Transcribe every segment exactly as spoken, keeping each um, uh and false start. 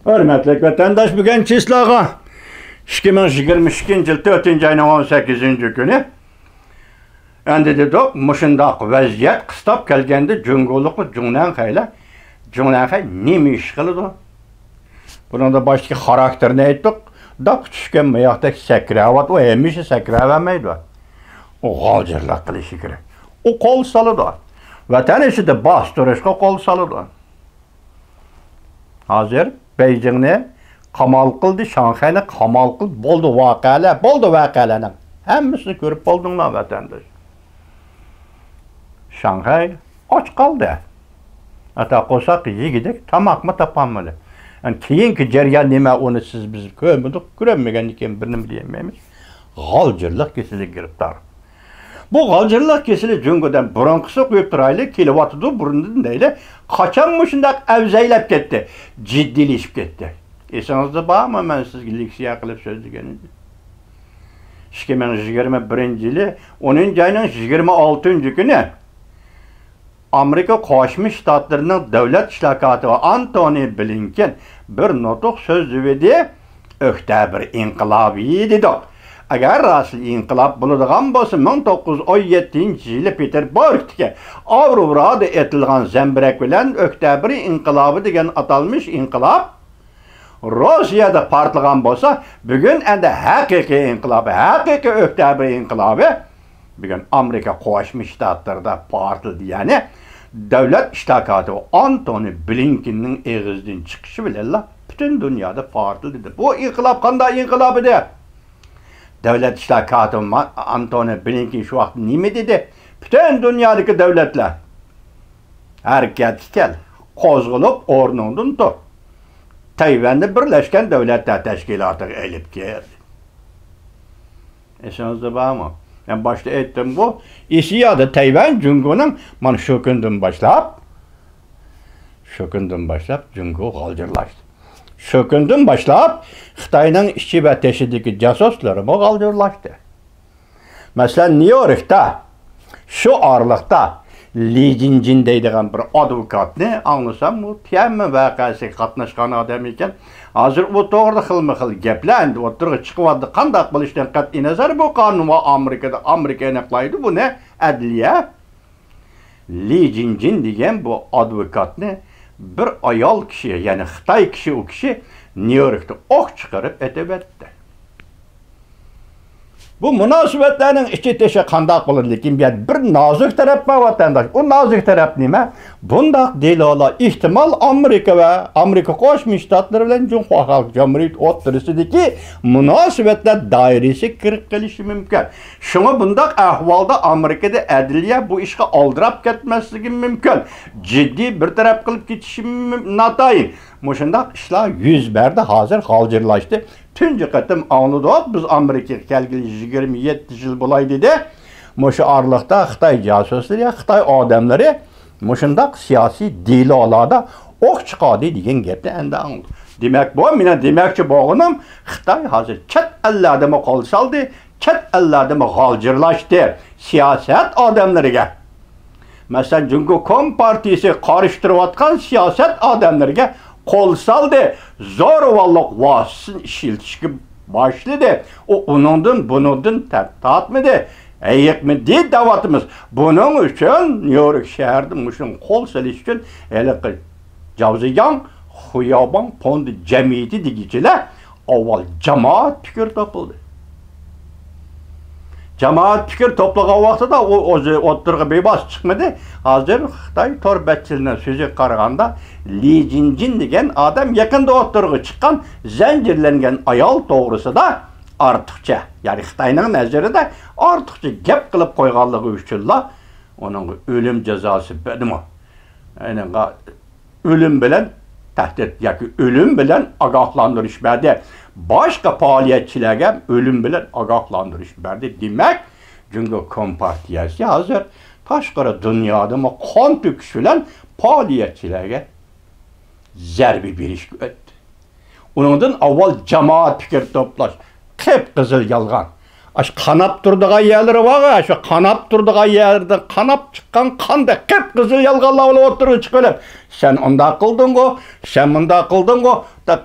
ھۆرمەتلىك ۋەتەنداش، بۈگۈن چىسلاغا ئىككى مىڭ يىگىرمە ئىككىنچى يىل تۆتىنچى ئاينىڭ ئون سەككىزىنچى كۈنى. ئەمدى دېدۇق، مۇشۇنداق ۋەزىيەت قىستاپ كەلگەندە جۇڭگولۇقلار جۇڭنەنخەيلەر، جۇڭنەنخەي نېمە ئىش قىلىدۇ؟ بۇنىڭدا باشتىكى خاراكتېرنى ئېيتتۇق. داپ چۈشكەن ماياقتەك سەكرەۋاتىدۇ، ھەمىشە سەكرەۋەرمەيدۇ. ئۇ غالجىرلىق قىلىشى كېرەك. ئۇ قول سالىدۇ. ۋەتەن ئىچىدە باستۇرۇشقا قول سالىدۇ. ھازىر بېيجىڭنى قامال قىلدى، شاڭخەينى قامال قىلدى. بولدى ۋەقەلەر، بولدى ۋەقەلەرنىڭ ھەممىسىنى كۆرۈپ بولدۇڭلار، ۋەتەنداش. شاڭخەي ئاچ قالدى. ھەتتا قورساق يېگۈدەك تاماقمۇ تاپالمىدى. يەنى كېيىنكى جەريان نېمە، ئۇنى سىز، بىز كۆرمىدۇق، كۆرەلمىگەندىن كېيىن بىرنېمە دېيەلمەيمىز. غالجىرلىق كېسىلىگە گىرىپتار. بۇ غالجىرلىق كېسىلى جۇڭگودىن بۇرۇنقىسى قويۇپ تۇرايلى، كېلىۋاتىدۇ بۇرۇندىن دەيلى. قاچان مۇشۇنداق ئەۋزەيلەپ كەتتى، جىددىيلىشىپ كەتتى؟ ئېسىڭىزدە بارمۇ، مەن سىزگە لېكسىيە قىلىپ سۆزلىگەن ئىدىم. ئىككى مىڭ يىگىرمە بىرىنچى يىلى ئونىنچى ئاينىڭ يىگىرمە ئالتىنچى كۈنى ئامېرىكا قوشما شتاتلىرىنىڭ دۆلەت ئىشلار كاتىپى ئانتونى بلىنكېن بىر نۇتۇق سۆزلىۋىدى. ئۆكتەبىر ئىنقىلابى دېدۇق. ئەگەر راستلا ئىنقىلاب بولىدىغان بولسا، مىڭ توققۇز يۈز ئون يەتتىنچى يىلى پېتېربۇرگتىكى ئاۋرورادە ئېتىلغان زەمبىرەك بىلەن ئۆكتەبىر ئىنقىلابى دېگەن ئاتالمىش ئىنقىلاب روسىيەدە پارتلىغان بولسا، بۈگۈن ئەندى ھەقىقىي ئىنقىلاب، ھەقىقىي ئۆكتەبىر ئىنقىلابى بۈگۈن ئامېرىكا قوشما شتاتلىرىدا پارتلىدى. يەنى دۆلەت ئىشلار كاتىپى ئانتونى بلىنكېننىڭ ئېغىزىدىن چىقىشى بىلەنلا پۈتۈن دۇنيادا پارتلىدى. بۇ ئىنقىلاب قانداق ئىنقىلاب ئىدى؟ دۆلەت ئىشلار كاتىپى ما-، ئانتونى بلىنكېن شۇ ۋاقىت نېمە دېدى؟ پۈتۈن دۇنيادىكى دۆلەتلەر، ھەرىكەتكە كەل، قوزغىلىپ ئورنۇڭدىن تۇر. تەيۋەننى بىرلەشكەن دۆلەتلەر تەشكىلاتىغا ئېلىپ كىر. ئېسىڭىزدە بارمۇ؟ مەن باشتا ئېيتتىمغۇ، ئېسىيادا تەيۋەن جۇڭگونىڭ مانا شۇ كۈندىن باشلاپ، شۇ كۈندىن باشلاپ جۇڭگو غالجىرلاشتى. شۇ كۈندىن باشلاپ خىتاينىڭ ئىچى ۋە تېشىدىكى جاسۇسلىرىمۇ غالجىرلاشتى. مەسىلەن، نيۇ يوركتا شۇ ئارىلىقتا لى جىنجىن دەيدىغان بىر ئادۋوكاتنى ئاڭلىسام، ئۇ تيەنئەنمېن ۋەقەسىگە قاتناشقان ئادەم ئىكەن. ھازىر ئۇ توغرىدا خىلمۇ خىل گەپلەر ئەمدى ئوتتۇرىغا چىقىۋاتىدۇ. قانداق بولۇشىدىن قەتئىينەزەر، بۇ قانۇن ۋە ئامېرىكىدا، ئامېرىكا ئېنىقلايدۇ بۇنى، ئەدلىيە. لى جىنجىن دېگەن بۇ ئادۋوكاتنى بىر ئايال كىشى، يەنى خىتاي كىشى، ئۇ كىشى نيۇ يوركتا ئوق چىقىرىپ ئېتىۋەتتى. بۇ مۇناسىۋەتلەرنىڭ ئىچى تېشى قانداق بولىدۇ؟ لېكىن بۇ يەردە بىر نازۇك تەرەپ بار، ۋەتەنداش. ئۇ نازۇك تەرەپ نېمە؟ بۇنداق دېلولار ئېھتىمال ئامېرىكا ۋە ئامېرىكا قوشما شتاتلىرى بىلەن جۇڭخۇا خەلق جۇمھۇرىيىتى ئوتتۇرىسىدىكى مۇناسىۋەتلەر دائىرىسىگە كىرىپ قېلىشى مۇمكىن. شۇڭا بۇنداق ئەھۋالدا ئامېرىكىدا ئەدلىيە بۇ ئىشقا ئالدىراپ كەتمەسلىكى مۇمكىن. جىددىي بىر تەرەپ قىلىپ كېتىشى مۇم-، ناتايىن. مۇشۇنداق ئىشلار يۈز بەردى، ھازىر غالجىرلاشتى. تۇنجى قېتىم ئاڭلىدۇق، بىز ئامېرىكىغا كەلگىلى يىگىرمە يەتتە يىل بولاي دېدى. مۇشۇ ئارىلىقتا خىتاي جاسۇسلىرى، خىتاي ئادەملىرى مۇشۇنداق سىياسىي دېلولاردا ئوق چىقاردى دېگەن گەپنى ئەمدى ئاڭلىدۇق. دېمەك، بۇ مېنىڭ دېمەكچى بولغىنىم، خىتاي ھازىر چەت ئەللەردىمۇ قول سالدى، چەت ئەللەردىمۇ غالجىرلاشتى. سىياسەت ئادەملىرىگە، مەسىلەن، جۇڭگو كومپارتىيىسىگە قارشى تۇرۇۋاتقان سىياسەت ئادەملىرىگە قول سالدى، زورىۋاللىق ۋاسىتىسىنى ئىشلىتىشكە باشلىدى. ئۇ ئۇنىڭدىن، بۇنىڭدىن تە-، تارتمىدى، ھېيىقمىدى دەۋاتىمىز. بۇنىڭ ئۈچۈن نيۇ يورك شەھىرىدە مۇشۇنىڭغا قول سېلىش ئۈچۈن ھېلىقى جاۋزىياڭ، خۇياۋباڭ، پوندى جەمئىيىتى دېگۈچىلەر ئاۋۋال جامائەت پىكىر توپلىدى. جامائەت پىكىر توپلىغان ۋاقتىدا ئۇ ئۆزى ئوتتۇرىغا بىۋاسىتە چىقمىدى. ھازىر خىتاي تور بەتچىلىرىنىڭ سۆزىگە قارىغاندا، لى جىنجىن دېگەن ئادەم يېقىندا ئوتتۇرىغا چىققان زەنجىرلەنگەن ئايال توغرىسىدا ئارتۇقچە، يەنى خىتاينىڭ نەزىرىدە ئارتۇقچە گەپ قىلىپ قويغانلىقى ئۈچۈنلا ئۇنىڭغا ئۆلۈم جازاسى بەردىمۇ؟ ئۇنىڭغا ئۆلۈم بىلەن تەھدىت ياكى ئۆلۈم بىلەن ئاگاھلاندۇرۇش بەردى. باشقا پائالىيەتچىلەرگە ھەم ئۆلۈم بىلەن ئاگاھلاندۇرۇش بەردى. دېمەك، جۇڭگو كومپارتىيەسى ھازىر تاشقىرى دۇنيادىمۇ قان تۆكۈش بىلەن پائالىيەتچىلەرگە زەربە بېرىشكە ئۆتتى. ئۇنىڭدىن ئاۋۋال جامائەت پىكىر توپلاش، قىپقىزىل يالغان. ئاشۇ قاناپ تۇرىدىغان يەرلىرى بارغۇ، شۇ قاناپ تۇرىدىغان يەردىن قاناپ چىققان قاندەك قىپقىزىل يالغانلار بىلەن ئوتتۇرىغا چىقىۋېلىپ، سەن ئۇنداق قىلدىڭغۇ، سەن مۇنداق قىلدىڭغۇ دەپ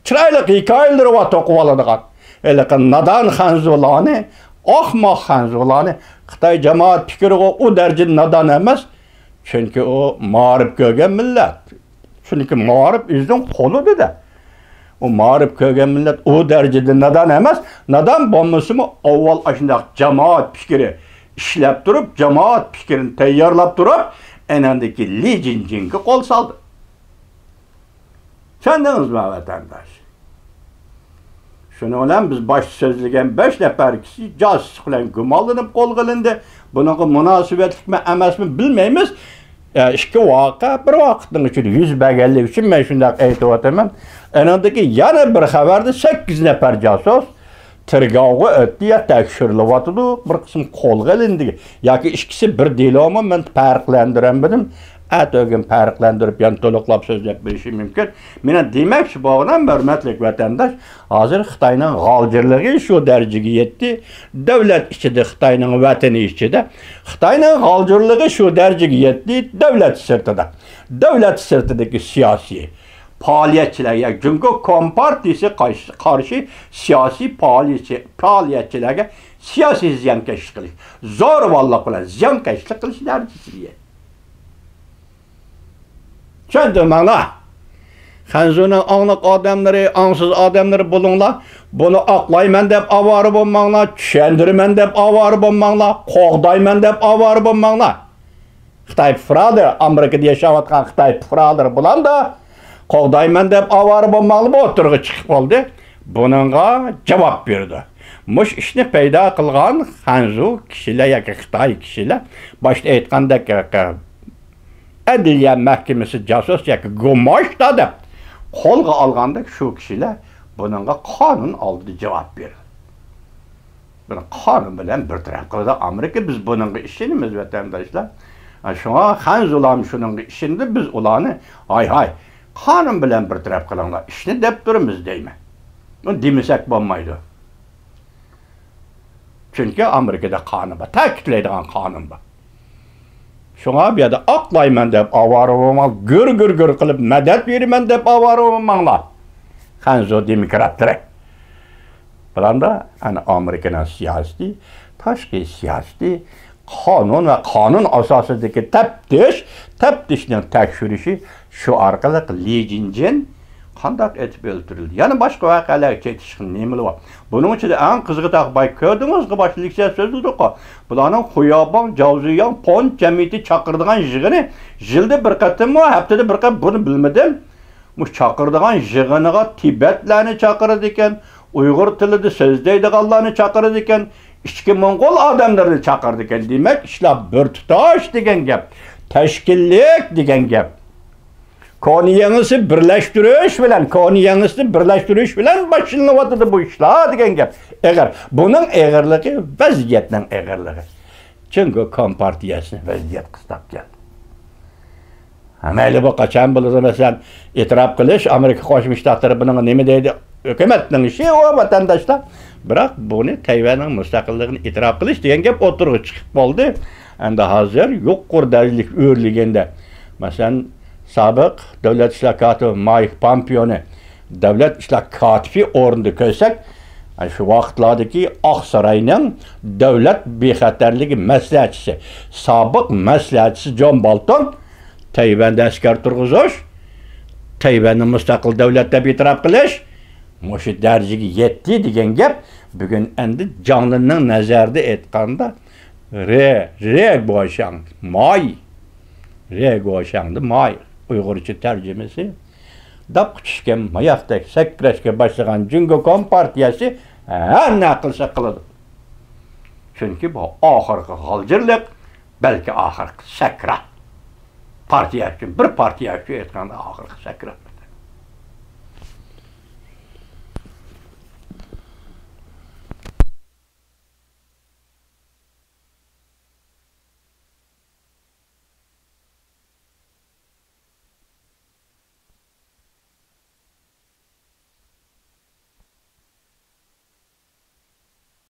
چىرايلىق ھېكايىلىرى بار توقۇۋالىدىغان. ھېلىقى نادان خەنزۇلارنى، ئاخماق خەنزۇلارنى، خىتاي جامائەت پىكرىغۇ ئۇ دەرىجىدە نادان ئەمەس. چۈنكى ئۇ مائارىپ كۆرگەن مىللەت. چۈنكى مائارىپ ئۆزىنىڭ قولىدا-دە. ئۇ مائارىپ كۆرگەن مىللەت ئۇ دەرىجىدە نادان ئەمەس. نادان بولمىسىمۇ، ئاۋۋال ئاشۇنداق جامائەت پىكرى ئىشلەپ تۇرۇپ، جامائەت پىكرىنى تەييارلاپ تۇرۇپ، ئەنەندىكى لى جىنجىڭگە قول سالدى. چۈشەندىڭىزمۇ، ۋەتەنداش؟ شۇنىڭ بىلەن بىز باشتا سۆزلىگەن بەش نەپەر كىشى جاسۇسلۇق بىلەن گۇمانلىنىپ قولغا ئېلىندى. بۇنىڭغا مۇناسىۋەتلىكمۇ ئەمەسمۇ بىلمەيمىز. ئە، ئىككى ۋەقە بىر ۋاقىتنىڭ ئىچىدە يۈز بەرگەنلىكى ئۈچۈن مەن شۇنداق ئېيتىۋاتىمەن. ئېنىڭدىكى يەنە بىر خەۋەردە سەككىز نەپەر جاسۇس تېرگاۋغا ئۆتتى يا تەكشۈرۈلۈۋاتىدۇ، بىر قىسىم قولغا ئېلىندى. ياكى ئىككىسى بىر دېلومۇ، مەن پەرقلەندۈرەلمىدىم. ئەتىگۈن پەرقلەندۈرۈپ يەنە تولۇقلاپ سۆزلەپ بېرىشىم مۇمكىن. مېنىڭ دېمەكچى بولغىنىم، ھۆرمەتلىك ۋەتەنداش، ھازىر خىتاينىڭ غالجىرلىقى شۇ دەرىجىگە يەتتى. دۆلەت ئىچىدە، خىتاينىڭ ۋەتىنى ئىچىدە خىتاينىڭ غالجىرلىقى شۇ دەرىجىگە يەتتى. دۆلەت سىرتىدا، دۆلەت سىرتىدىكى سىياسىي پائالىيەتچىلەر، يا جۇڭگو كومپارتىيىسى قارشى، قارشى سىياسىي پائالىيەتچى، پائالىيەتچىلەرگە سىياسىي زىيانكەشلىك قىلىش، زورىۋاللىق بىلەن زىيانكەشلىك قىلىش دەرىجىسىگە يەتتى. چۈشەندۈرمەڭلار. خەنزۇنىڭ ئاڭلىق ئادەملىرى، ئاڭسىز ئادەملىرى بولۇڭلار. بۇنى ئاقلايمەن دەپ ئاۋارە بولماڭلار، چۈشەندۈرىمەن دەپ ئاۋارە بولماڭلار، قوغدايمەن دەپ ئاۋارە بولماڭلار. خىتاي پۇقرالىرى، ئامېرىكىدا ياشاۋاتقان خىتاي پۇقرالىرى بۇلاردا قوغدايمەن دەپ ئاۋارە بولماڭلار، بۇ ئوتتۇرىغا چىقىپ بولدى. بۇنىڭغا جاۋاب بېرىدۇ. مۇشۇ ئىشنى پەيدا قىلغان خەنزۇ كىشىلەر ياكى خىتاي كىشىلەر، باشتا ئېيتقاندەك، ئەدلىيە مەھكىمىسى جاسۇس ياكى گۇماشتا دەپ قولغا ئالغاندەك، شۇ كىشىلەر بۇنىڭغا قانۇن ئالدىدا جاۋاب بېرىدۇ. بۇنى قانۇن بىلەن بىر تەرەپ قىلىدۇ ئامېرىكا. بىز بۇنىڭغا ئىشىنىمىز، ۋەتەنداشلار. شۇڭا خەنزۇلارمۇ شۇنىڭغا ئىشىنىدۇ. بىز ئۇلارنى، ھاي، ھاي، قانۇن بىلەن بىر تەرەپ قىلىڭلار ئىشنى دەپ تۇرىمىز دەيمەن. بۇنى دېمىسەك بولمايدۇ. چۈنكى ئامېرىكىدا قانۇن بار، تەكىتلەيدىغان قانۇن بار. شۇڭا بۇ يەردە ئاقلايمەن دەپ ئاۋارە بولماڭ، گۈر، گۈر، گۈر قىلىپ مەدەت بېرىمەن دەپ ئاۋارە بولماڭلار. خەنزۇ دېموكراتلىرى. بۇلاردا ئەنە ئامېرىكىنىڭ سىياسىتى، تاشقى سىياسىتى، قانۇن ۋە قانۇن ئاساسىدىكى تەپتىش، تەپتىشنىڭ تەكشۈرۈشى، شۇ ئارقىلىق لى جىنجىن قانداق ئېتىپ ئۆلتۈرۈلدى؟ يەنە باشقا ۋەقەلەرگە چېتىشقا نېمىلەر بار؟ بۇنىڭ ئىچىدە ئەڭ قىزىقى تاق باي كۆردىڭىزغۇ، باشتا لېكسىيە سۆزلىدۇققۇ. بۇلارنىڭ خۇياباڭ، جاۋزۇياڭ، پونت جەمئىيىتى چاقىرىدىغان يىغىنى يىلدا بىر قېتىممۇ، ھەپتىدە بىر قېتىم، بۇنى بىلمىدىم. مۇشۇ چاقىرىدىغان يىغىنىغا تىبەتلەرنى چاقىرىدىكەن، ئۇيغۇر تىلىدا سۆزلەيدىغانلارنى چاقىرىدىكەن، ئىچكى موڭغۇل ئادەملىرىنى چاقىرىدىكەن. دېمەك، ئىشلار بىر تۇتاش دېگەن گەپ، تەشكىللىك دېگەن گەپ. كونا يېڭىسى بىرلەشتۈرۈش بىلەن، كونا يېڭىسىنى بىرلەشتۈرۈش بىلەن باشلىنىۋاتىدۇ بۇ ئىشلار دېگەن گەپ. ئېغىر. بۇنىڭ ئېغىرلىقى ۋەزىيەتنىڭ ئېغىرلىقى. جۇڭگو كومپارتىيەسىنى ۋەزىيەت قىستاپ كەلدى. ھە، مەيلى، بۇ قاچان بولىدۇ، مەسىلەن، ئېتىراپ قىلىش، ئامېرىكا قوشما شتاتلىرى بۇنىڭغا نېمە دەيدۇ؟ ھۆكۈمەتنىڭ ئىشى ئۇ، ۋەتەنداشلار. بىراق بۇنى تەيۋەننىڭ مۇستەقىللىقىنى ئېتىراپ قىلىش دېگەن گەپ ئوتتۇرىغا چىقىپ بولدى. ئەمدى ھازىر يۇقىرى دەرىجىلىك ئۆرلىگەندە، مەسىلەن، سابىق دۆلەت ئىشلار كاتىپى مايك پامپېئونى دۆلەت ئىشلار كاتىپى ئورنىدا كۆرسەك، شۇ ۋاقىتلاردىكى ئاقساراينىڭ دۆلەت بىخەتەرلىكى مەسلىھەتچىسى، سابىق مەسلىھەتچىسى جون بولتون تەيۋەندە ئەسكەر تۇرغۇزۇش، تەيۋەننى مۇستەقىل دۆلەت دەپ ئېتىراپ قىلىش، مۇشۇ دەرىجىگە يەتتى دېگەن گەپ بۈگۈن ئەمدى جاڭلىنىڭ نەزەرىدە ئېيتقاندا، رې، رې گۇشاڭ، ماي، رې گۇشاڭدا ماي، ئۇيغۇرچە تەرجىمىسى، داپقا چۈشكەن ماياقتەك سەكرەشكە باشلىغان جۇڭگو كومپارتىيەسى ھەر نە قىلسا قىلىدۇ. چۈنكى بۇ ئاخىرقى غالجىرلىق، بەلكى ئاخىرقى سەكران. پارتىيە ئۈچۈن، بىر پارتىيە ئۈچۈن ئېيتقاندا ئاخىرقى سەكران.